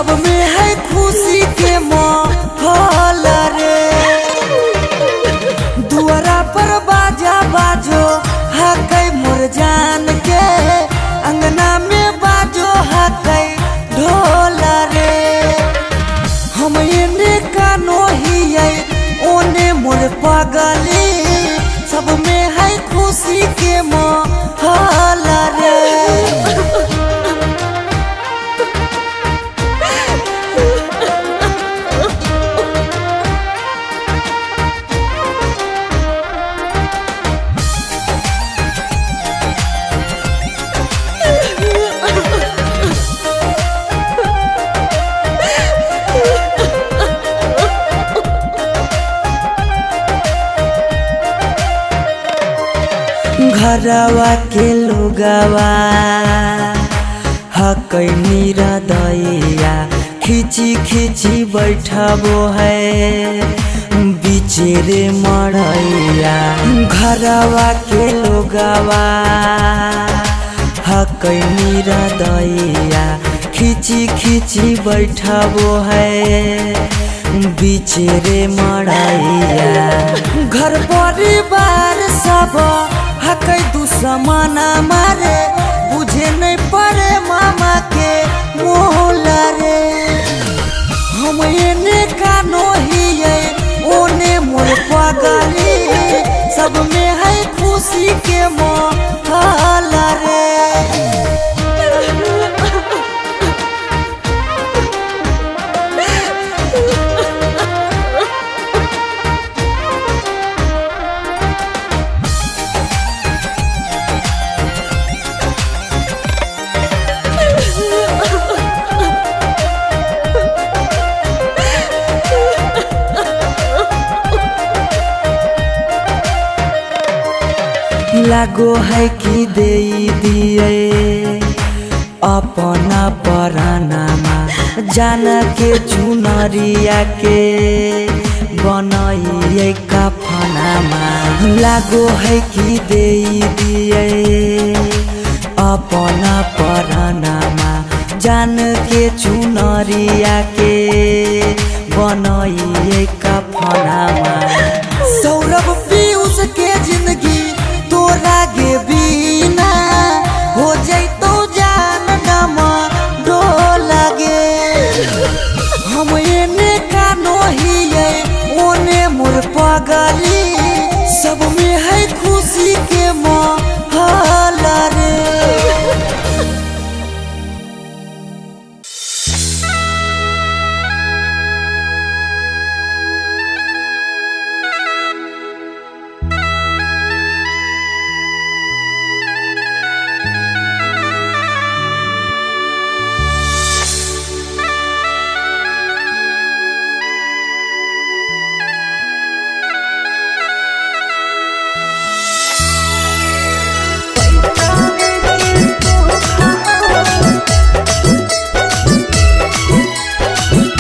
सब में है खुशी के माहौल रे। दुआरा पर बाजा बाजो हकै मोर जान के, अंगना में बाजो हकै ढोल रे। हम एने कानो हियै ओने मोर पगली, सब में है खुशी के माहौल रे। घरवा के लोगवा हकै निरदैया, खिची खिची बैठबो है बिचेरे मड़ैया। घरवा के लोगवा हकै निरदैया, खिची खिची बैठबो है बिचेरे मड़ैया। घर परिवार सब हकै दुश्मन मारे, बुझे नहीं पड़े मामा के मोल रे। हम एने कानो हियै ओने मोर पगली, सब में है खुशी के माहौल रे। लागो है कि दे दिए अपना परानामा, जान के चुनरिया के बनाइए कफनामा। लागो है कि दे दिए अपना परानामा, जान के चुनरिया के बनाइए कफनामा। सौरभ पीयूष के जिंदगी तोरा गे बिना हो जैतो जान डमा डोला गे। हम एने कानो हियै ओने मोर पगली, सब में है खुशी के माहौल रे।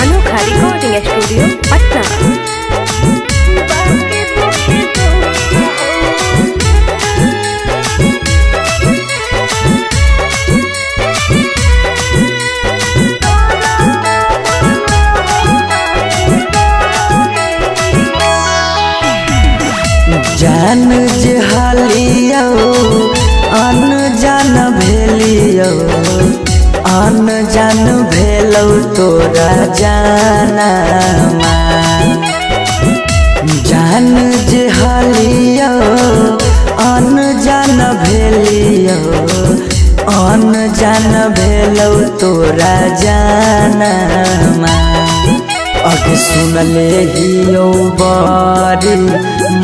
अनोखा रिकॉर्डिंग स्टूडियो पटना। जान जे हालियो अनजान भेलियो, अनजान भेलौ तोरा जानामा। जान जे हालियो अनजान भेलियो, अनजान भेलौ तोरा जानामा। अग सुनले हियो बरी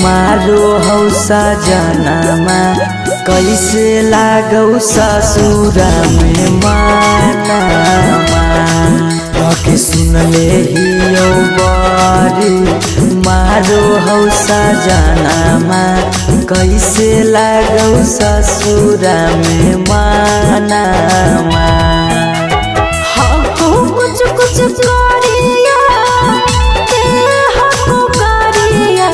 मारो हौ सजनामा, कैसे लागौ ससुरा में मानामा। अग सुनले हियो बरी मारो हौ सजनामा, कैसे लागौ ससुरा में मानामा। कुछ कुछ करिया देह करिया,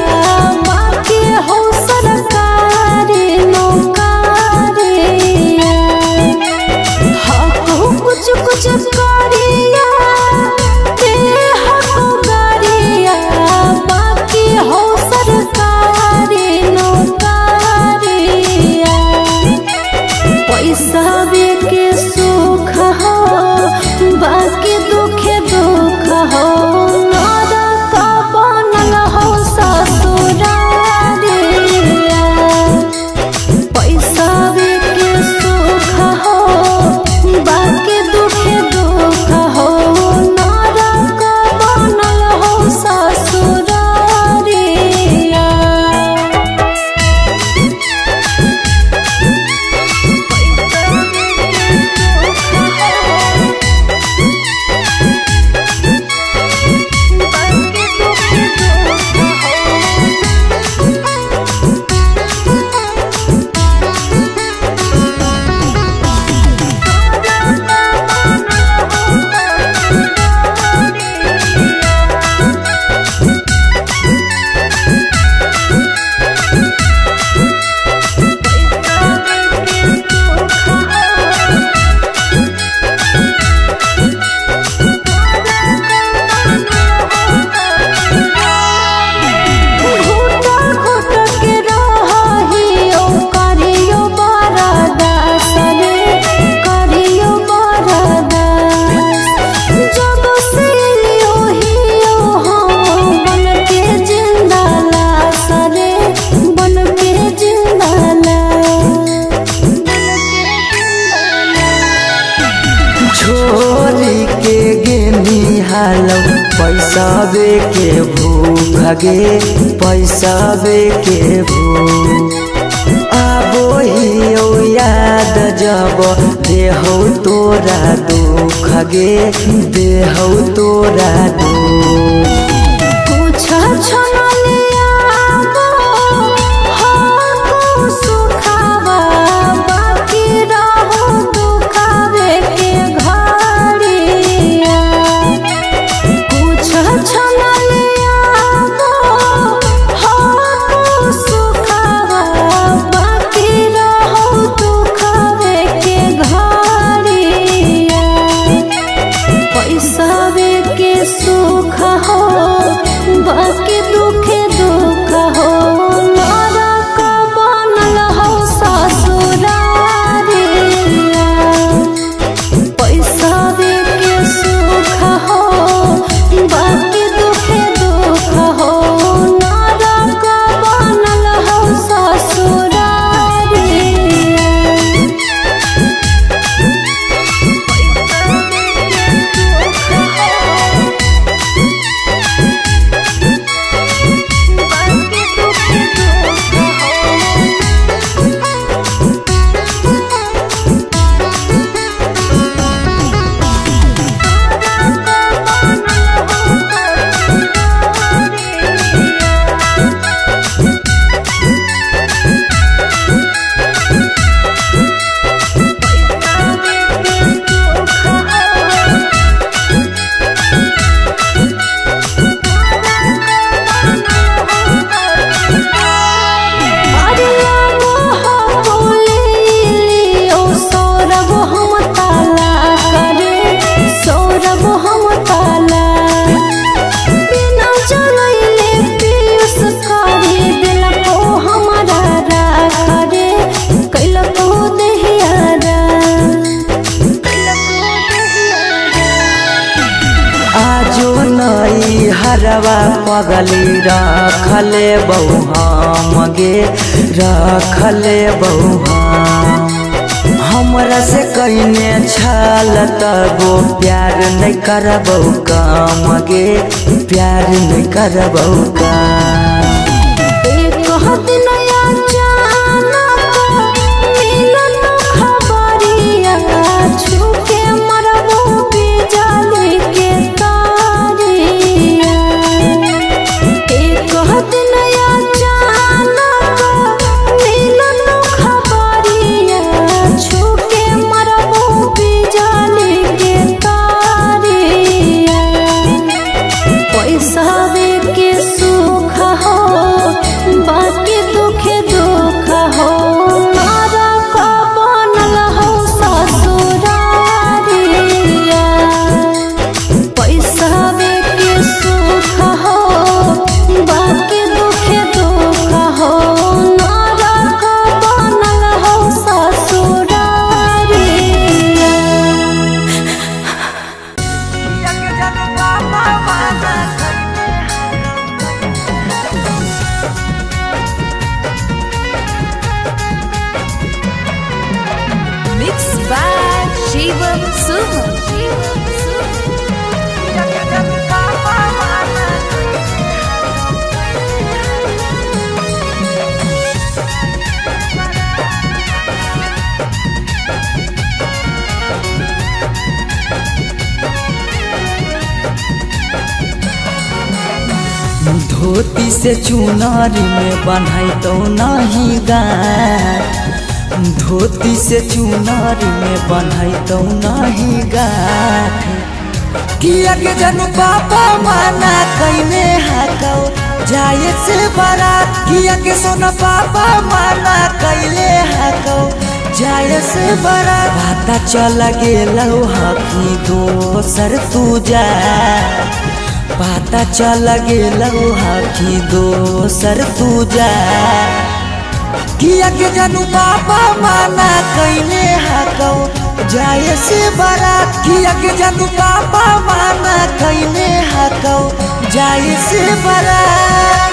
माँ के हो सरकारी नौकरिया। हाँ कुछ कुछ करिया के सुख हो बाकी दुखे दुख हो, नरक बनल हो ससुरारिया। पैसा के सुख हो बाकी दुखे दुख हो, नरक बनल हो ससुरारिया। घुट घुट के रहियो करियो बरदास रे, करियो बरदास। जब से ओहियो हम बन के जिंदा लाश रे, बन के जिंदा लाश। छोरी के गेनी हालो पैसावे के भूख गे, पैसावे के भूख। आबो हियो याद जब देहौ तोरा दुख गे, देहौ तोरा दुख। कुछ छनलिया हो सुखावा, बाकी रहो दुखावे के घड़िया। कुछ छनलिया हो सुखावा, बाकी रहो दुखावे के घड़िया। पैसावे के सुख हो बाकी दुखे दुख हो, नरक बनल हो ससुरारिया। पैसावे के सुख हो बाकी दुखे दुख हो, नरक बनल हो ससुरारिया। अरे मोह बोलियो सौरभ हम ताला करे, सौरभ हम ताला। बिना जलैले पीयूष करी दिलको हमारा राख रे, कैलको देहियारा। आजो नई हरवा पगली रखले बहु हम गे, रखले बहु हम। हमरा से कइने छल तबो प्यार नहीं करबौ काम गे, प्यार नहीं करबौ काम। एक दिन अचानक मिलल खबरिया, छूके मरबो बिजली के तारिया। एक दिन अचानक मिलल खबरिया, छूके मरबो बिजली के तारिया। पैसावे के सुख हो बाकी दुख धोती से चुनारी में बन्हाई तो नहीं गाँठ, धोती से चुनारी में बन्हाई तो नहीं गाँठ। किया के जनु पापा माना कैने हाकौ जाए से बारात, किया के सोना पापा माना कैले हाकौ जाए से बारात। पता चल गेलौ हकी दोसर तू जा, पता चल गेलौ हकी दोसर तू जा। किया के जनु पापा माना कैले हाकौ जाए से बारात, किया के जनु पापा माना कैले हाकौ जाए से बारात।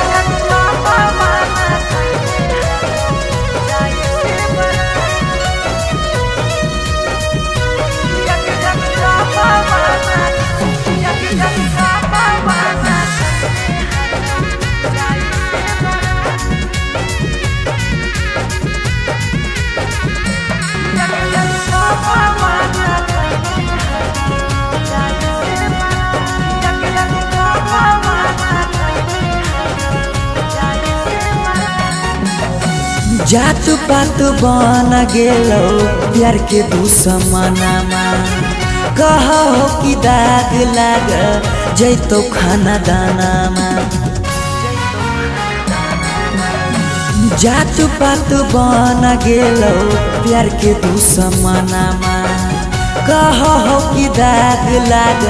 जात पात बन गेलो प्यार के दुश्मनामा, कहो कि दाग लाग जैतो खाना दानामा। जात पात बन गेलो प्यार के दुश्मनामा, कहो कि दाग लाग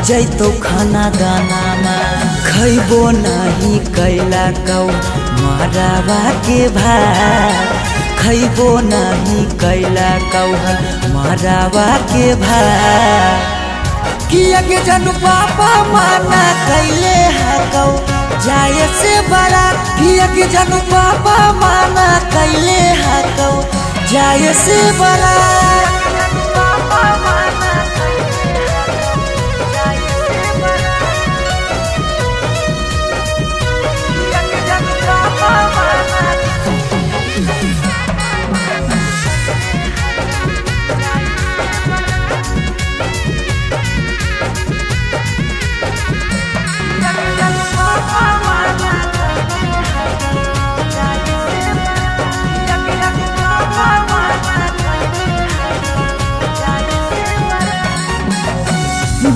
जैतो खाना दानामा। खैबो नहीं कैला कौ मरावा के भात, खैबो नहीं कैला कौ मरावा के भात। किया के जनु पापा माना कैले हाकौ जाए से बारात, किया के जनु पापा माना कैले हाकौ जाए से बारात।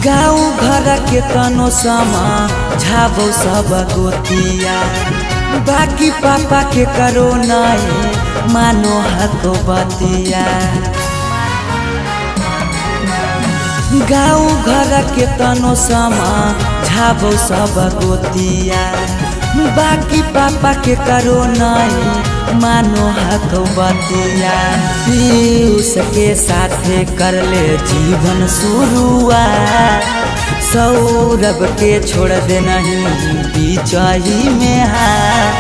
गाँव घर के तनो समा झाबो सब गोतिया, बाकी पापा के करो नहीं मानो हको बतिया। गाँव घर के तनो समा झाबो सब गोतिया, बाकी पापा के करो नहीं मानो हको बतिया। पीयूष के साथे कर ले जीवन शुरुआत, सौरभ के छोड़ दे नहीं बीचही में हाथ।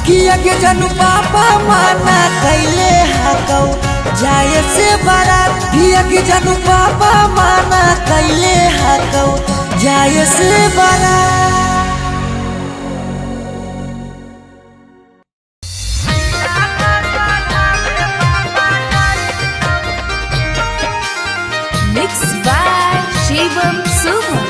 किया के जनु पापा माना कैले हाकौ जाए से बारात, किया के जनु पापा माना कैले हाकौ जाए से बारात। Mixed by Shivam Sumo.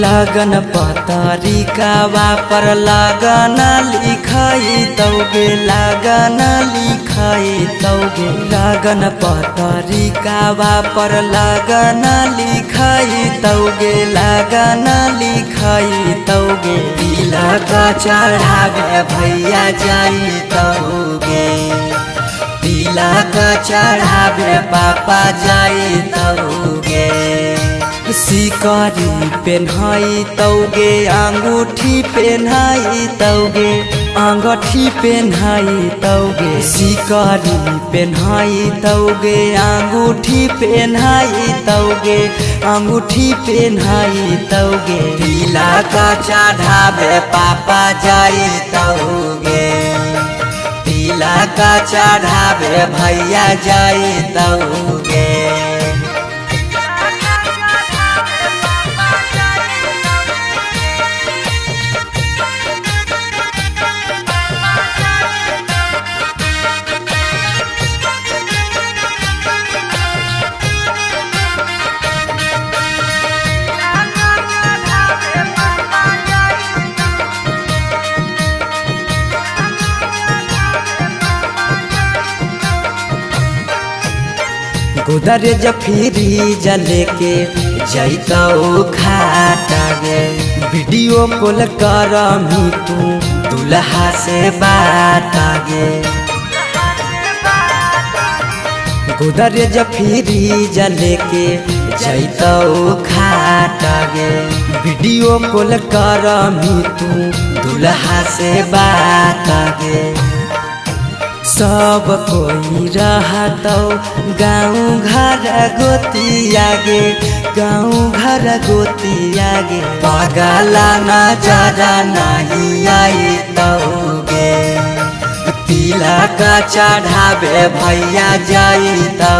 लगन पतरिकावा पर लगन लिखाई तौगे, लगन लिखाई तौगे। लगन पतरिकावा पर लगन लिखाई तौगे, लगन लिखाई तौगे। तिलक चढ़ावे भैया जाई तौगे, तिलक चढ़ावे पापा जाई तौगे। सिकरी पेन्हाई तौगे, अंगूठी पेन्हाई तौगे, अंगूठी पेन्हाई तौगे। सिकरी पेन्हाई तौगे, अंगूठी पेन्हाई तौगे, अंगूठी पेन्हाई तौगे। तिलक चढ़ावे पापा जाई तौगे, तिलक चढ़ावे भैया जाई तौगे। गोदरेज फ्रीज लेके जैतौ खाट गे। वीडियो कॉल करमी तू दुल्हा से बात गे। गोदरेज फ्रीज लेके जैतौ खाट गे। वीडियो कॉल करमी तू दुल्हा से बात गे। सब कोई रहतौ गाँव घर गोतिया गे, गाँव घर गोतिया गे। पागला नजर नहीं आई गे, तिलक चढ़ावे भैया जइतौ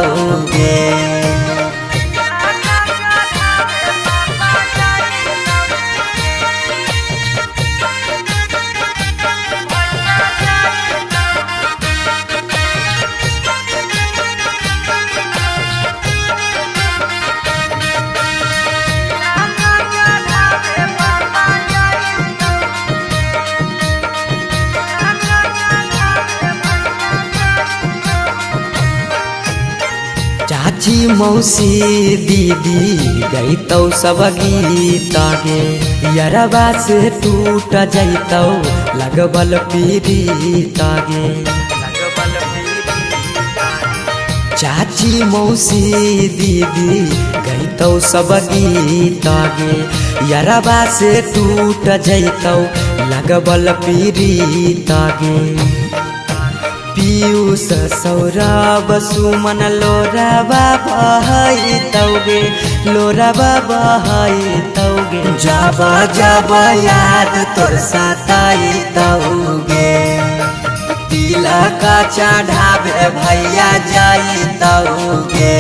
गे। चाची मौसी दीदी गईतौ सब गीत गे। यरबा से टूट जैतौ लगबल पीरीत गे। चाची मौसी दीदी गईतौ सब गीत गे। यरबा से टूट जैतौ लगबल पीरीत गे। पीयूष सौरभ सुमन लोराबा बहैतौ गे, लोराबा बहैतौ गे। जब जब याद तोर सताइतौ गे, तिलक चढ़ावे भैया जइतौ गे।